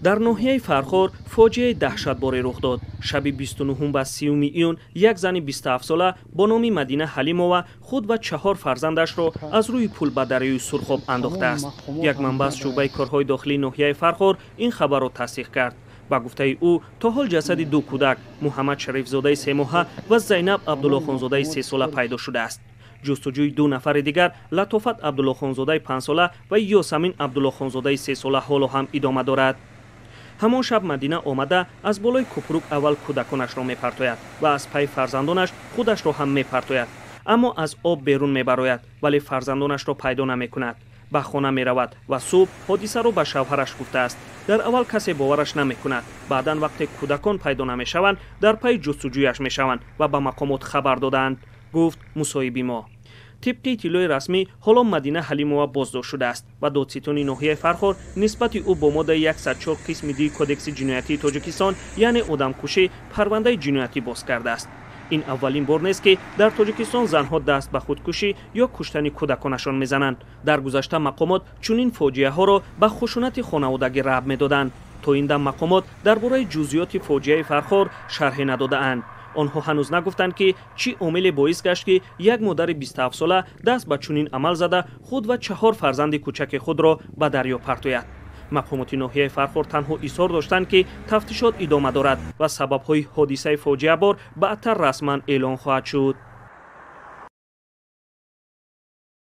Дар ноҳияи Фархор фоҷиаи даҳшатборе рух дод. Шаби 29 ба 30 июн як зани 27сола бо номи Мадина Ҳалимова худ ва чаҳор фарзандашро аз рӯи пул ба дарёи Сурхоб андохтааст. Як манбаъ аз шӯъбаи корҳои дохилии ноҳияи Фархор ин хабарро тасдиқ кард. Ба гуфтаи ӯ, то ҳол ҷасади ду кӯдак, Муҳаммад Шарифзодаи 3 моҳа ва Зайнаб Абдуллохонзодаи 3сола, пайдо шудааст. Ҷустуҷӯи ду нафари дигар, Латофат Абдуллохонзодаи 5сола ва Ёсамин Абдуллохонзодаи 3сола, ҳоло ҳам идома дорад. Ҳамон шаб Мадина омада, аз болои купрук аввал кӯдаконашро мепартояд ва аз пайи фарзандонаш худашро ҳам мепартояд, аммо аз об берун мебарояд, вале фарзандонашро пайдо намекунад. Ба хона меравад ва субҳ ҳодисаро ба шавҳараш гуфтааст. Дар аввал касе бовараш намекунад. Баъдан, вақте кӯдакон пайдо намешаванд, дар пайи ҷустуҷӯяш мешаванд ва ба мақомот хабар додаанд, гуфт мусоҳиби мо. Тибқи иттилои расмӣ, ҳоло Мадина Ҳалимова боздошт шудааст ва додситони ноҳияи Фархор нисбати ӯ бо моддаи 104 қисми 2 Кодекси ҷиноятии Тоҷикистон, яъне одамкушӣ, парвандаи ҷиноятӣ боз кардааст. Ин аввалин бор нест, ки дар Тоҷикистон занҳо даст ба худкушӣ ё куштани кӯдаконашон мезананд. Дар гузашта мақомот чунин фоҷиаҳоро ба хушунати хонаводагӣ рабт медоданд. То ин дам мақомот дар бораи ҷузъиёти фоҷиаи Фархор шарҳе надодаанд. Онҳо ҳанӯз нагуфтанд, ки чӣ омиле боис гашт, ки як модари 27сола даст ба чунин амал зада, худ ва чаҳор фарзанди кӯчаки худро ба дарё партояд. Мақомоти ноҳияи Фархор танҳо изҳор доштанд, ки тафтишот идома дорад ва сабабҳои ҳодисаи фоҷиабор баъдтар расман эълон хоҳад шуд.